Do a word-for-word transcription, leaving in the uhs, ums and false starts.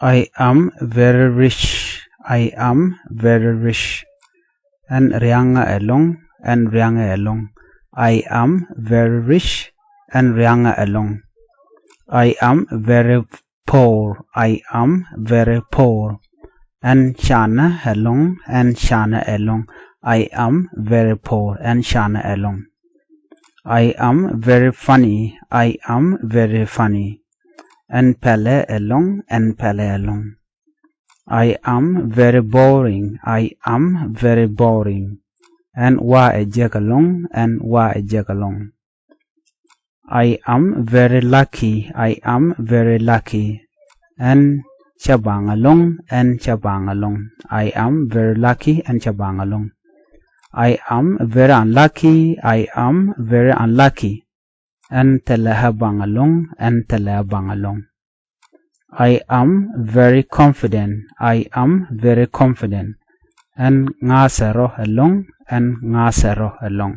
I am very rich. I am very rich. Ɛn riaŋä ɛlɔ̱ŋ. Ɛn riaŋä ɛlɔ̱ŋ. I am very rich. Ɛn riaŋä ɛlɔ̱ŋ. I am very poor. I am very poor. Ɛn canä ɛlɔ̱ŋ. Ɛn canä ɛlɔ̱ŋ. I am very poor. Ɛn canä ɛlɔ̱ŋ. I am very funny. I am very funny. Ɛn pɛlɛ ɛlɔ̱ŋ. Ɛn pɛlɛ ɛlɔ̱ŋ. I am very boring. I am very boring. Ɛn wa ɛ jek ɛlɔ̱ŋ. Ɛn wa ɛ jek ɛlɔ̱ŋ. I am very lucky. I am very lucky. Ɛn cä baŋ ɛlɔ̱ŋ. Ɛn cä baŋ ɛlɔ̱ŋ. I am very lucky. Ɛn cä baŋ ɛlɔ̱ŋ. I am very unlucky. I am very unlucky. Ɛn thilɛ ɣä baŋ ɛlɔ̱ŋ. Ɛn thilɛ ɣä baŋ ɛlɔ̱ŋ. I am very confident. I am very confident. Ɛn ŋa̱a̱thɛ rɔ ɛlɔ̱ŋ. Ɛn ŋa̱a̱thɛ rɔ ɛlɔ̱ŋ.